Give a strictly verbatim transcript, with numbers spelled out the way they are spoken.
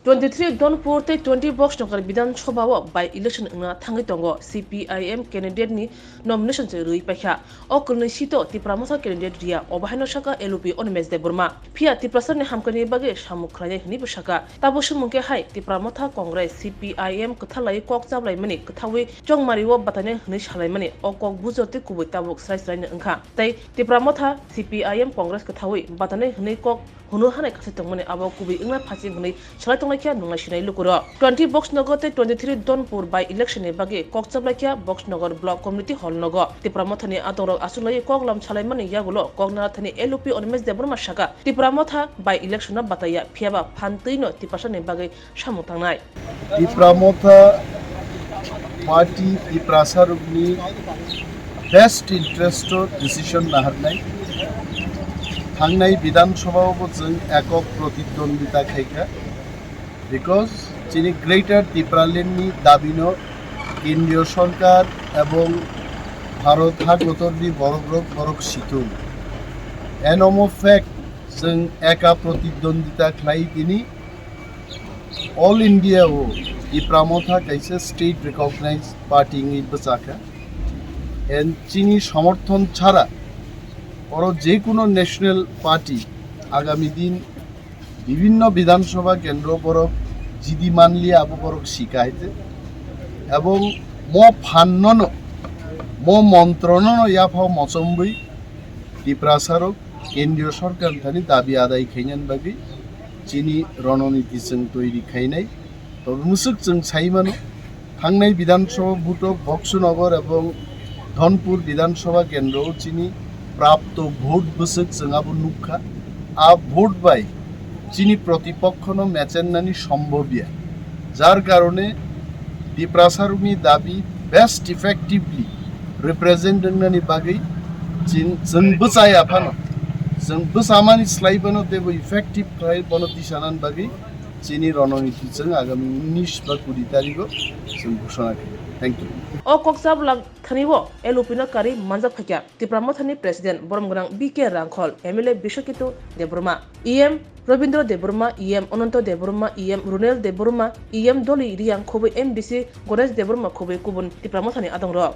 Twenty three Donpur tei twenty Boxnagar Bidhan Sabha o by election wngna thangwi tongo. C P I M candidate ni nomination se rwi paikha. O kwrwini sito Tipra Motha candidate riya, obo haino saka L O P Animesh Debbarma. Phiya Tiprasa ni hamkrai ni bagwi samung khlainai hwnwi bo saka. Tabuk swngmung khe hai Tipra Motha Congress C P I M kwthalai kok chaplaimani kwthaui chongmari o batainai hwnwi salaimani o kok bujor tei kubui tabuk srai srai no wngkha. Tei Tipra Motha C P I M Congress kwthaui batainai hwnwi kok hwnwi hanai khasi tongmani abo kubui wngna phaising hwnwi salai tonglaikha nungnai sinai lukurok. Twenty Boxnagar tei twenty three Donpur by election ni bagwi kok chaplaikha Boxnagar Block Community Hall nogo. Tipra Mothani adongrok achuklaiwi koklam salaimani yagulo Koknathani L O P Animesh Debbarma saka, Tipra Motha by election no bataiya, phiyaba phan twino Tiprasani bagwi samung tangnai. Tipra Motha party Tiprasa rokni best interest o decision naharnai. Thangnai Bidhan Sabha o bo chwng ekok protidwandita khaikha, because chini Greater Tipraland ni dabi no Kendriya Sorkar ebong Bharat hakotor ni borok rok borok situng. Eno mo fact chwng eka protidwandita khlai tini All India o Tipra Motha kaisa state recognized party wngwi bwchakha. And chini somorthon chhara oro je kuno national party agami din bibhinno Bidhan Sabha kendro borok jidi manliya abo borok sika haite. Ebong mo phannono, mo montronono yaphao mochombwi Tiprasarok Kendriya Sorkar thani dabi adai khainani bagwi chini rononiti chwng toiri khainai. Tobe mwswk chwng sai mano, thangnai Bidhan Sabha vote o Boxnagar ebong Dhonpur Bidhan Sabha kendro o chini prapto vote bwswk chwng abo nukha. A vote bai chini protipokhono mechennani sombhobya. Jar karone Tiprasarokni dabi best effectively represent wngnani bagwi chin-, chwng bwchaya phano, chwng bwchamani slai phano teibo effective khlai bono tisanani bagwi chini rononiti chwng agami unnish ba kuri tarigo chwng ghoshona khaio. Thank you. O kokchap lak thani o L O P no karwi manjak phaikha Tipra Mothani President borom gwnang B K Rangkhol, M L A Biswaketu Debbarma, E M Robindra Debbarma, E M Ananta Debbarma, E M Runel Debbarma, E M Doli Riang khobwi M D C Ganesh Debbarma khobwi kubun Tipra Mothani adongrok.